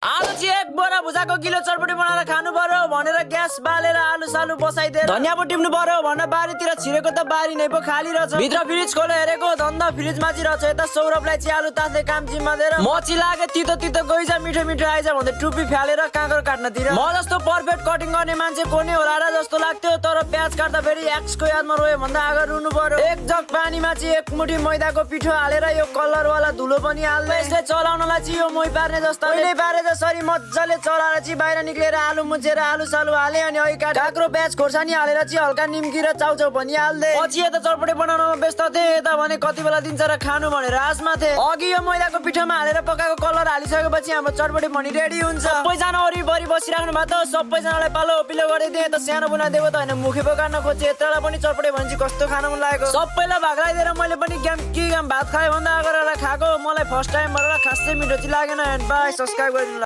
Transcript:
आलु चाहिँ एक बोरा भुजाको किलो चटपटी बनाएर खानु पर्यो भनेर ग्यास बालेर आलु सालु बसाइदिएर धनिया पो टिप्नु पर्यो भनेर बारीतिर छिरेको त बारी नै पो खाली रहेछ। भित्र फ्रिज खोले हेरेको धन्दा फ्रिजमा चाहिँ रहेछ। यता सौरभलाई चाहिँ आलु तास्ने काम जिम्मा दिएर मची लागे तितो तितो गइजा मिठो मिठो आइज भन्दै टुप्पी फ्यालेर काँगर काट्नतिर म जस्तो पर्फेक्ट कटिङ गर्ने मान्छे कोनी होला र जस्तो लाग्थ्यो। तर प्याज काट्दा फेरि एक्सको यादमा रोयो भन्दा आगर रुनु पर्यो। एक जग पानीमा चाहिँ एक मुठी मैदाको पिठो हालेर यो कलर वाला धुलो पनि हाल्दै यसले चलाउनलाई चाहिँ यो मोही पार्ने जस्तो अहिले पारे जसरी मजाले चलाएर चाहिँ बाहिर निक्लेर आलु मुछेर आलु सालु हाले अनि अघि काँक्रो प्याज खोर्सानी हालेर चाहिँ हल्का निम्की र चाउचाउ पनि हाल्दै पछि यता चटपटे बनाउनमा व्यस्त थिए। यता भने कति बेला दिन्छ र खानु भनेर आशमा थिए। अघि यो मैदाको पिठोमा हालेर पकाएको कलर हालिसकेपछि हाम्रो चटपटे पनि रेडी हुन्छ। सबैजना वरिपरि बसिराख्नु भएको त सबैजनालाई पालो पिलो गरिदिए त सानो बुना देऊ त होइन मुखे पो काट्न खोजे। यतालाई पनि चटपटे भने चाहिँ कस्तो खान मन लागेको सबैलाई भाग लगाइदिएर मैले पनि गाम भात खाएँ भन्दा अगाडि खाएको। मलाई फर्स्ट टाइम भएर खासै मिठो चाहिँ लागेन। बाई सब्सक्राइब गरिदिनु।